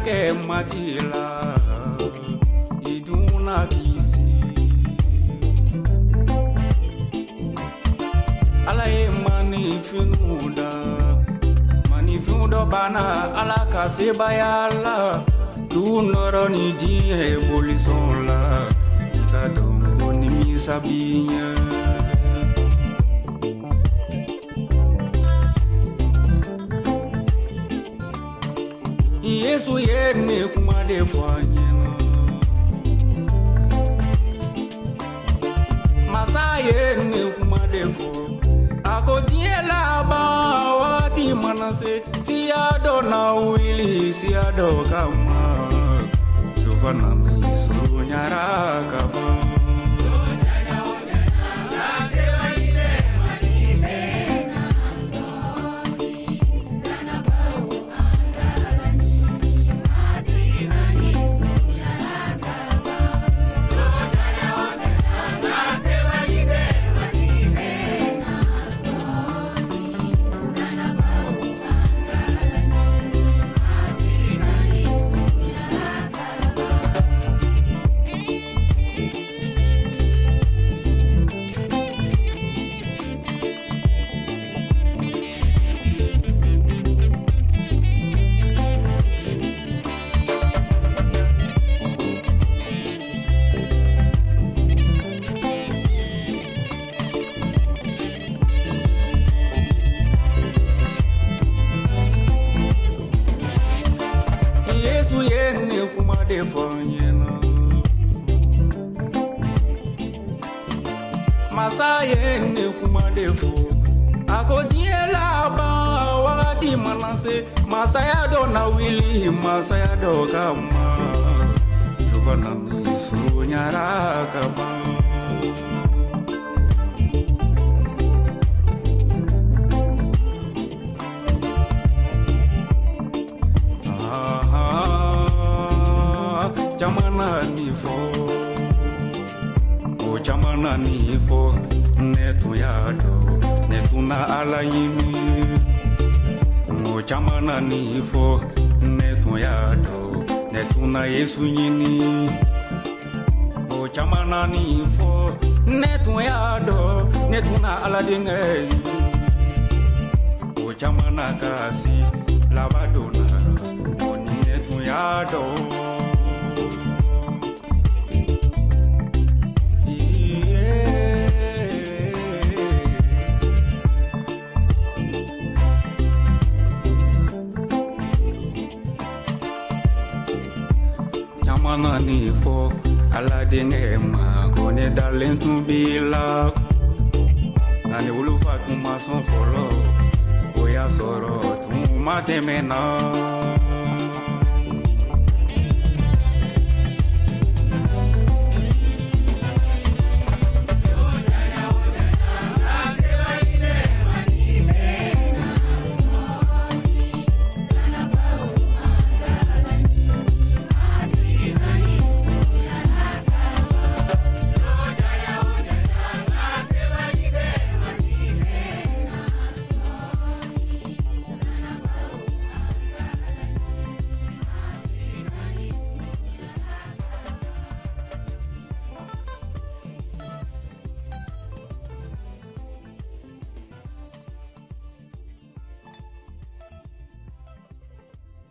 kɛ Matigi la, i dun na kisi. Ala ye maanifinw da, maanifinw dɔ banna Ala ka sebaaya la. Du nɔrɔ ni diɲɛ bolisɔn la, i ka dɔn ko nimisa b'i ɲɛ. Yesu ye nin kuma de fɔ an ɲɛna. Masa ye nin kuma de fɔ. A ko diɲɛ laban wagati mana se, siya dɔ na wuli siya dɔ kama. Jofana ni surunyara ka ban. Yesu ye nin kuma de fɔ n ɲɛna. Masa ye nin kuma de fɔ. A ko diɲɛ laban wagati mana se, masaya dɔ na wuli masaya dɔ kama. Jofana ni surunyara ka ban. Caman na nin fɔ, o caman na nin fɔ, ne tun y'a dɔn, ne tun na Ala ɲini. O caman na nin fɔ, ne tun y'a dɔn, ne tun na Yesu ɲini. O caman na nin fɔ, ne tun y'a dɔn, ne tun na Ala denkɛ ɲini. O caman na kasi laban donna, o ni ne tun y'a dɔn. Caman na nin fɔ Ala denkɛ ma, ko ne dalen tun b'i la. Nka ne wolofa tun ma sɔn fɔlɔ, o y'a sɔrɔ tun ma tɛmɛ na.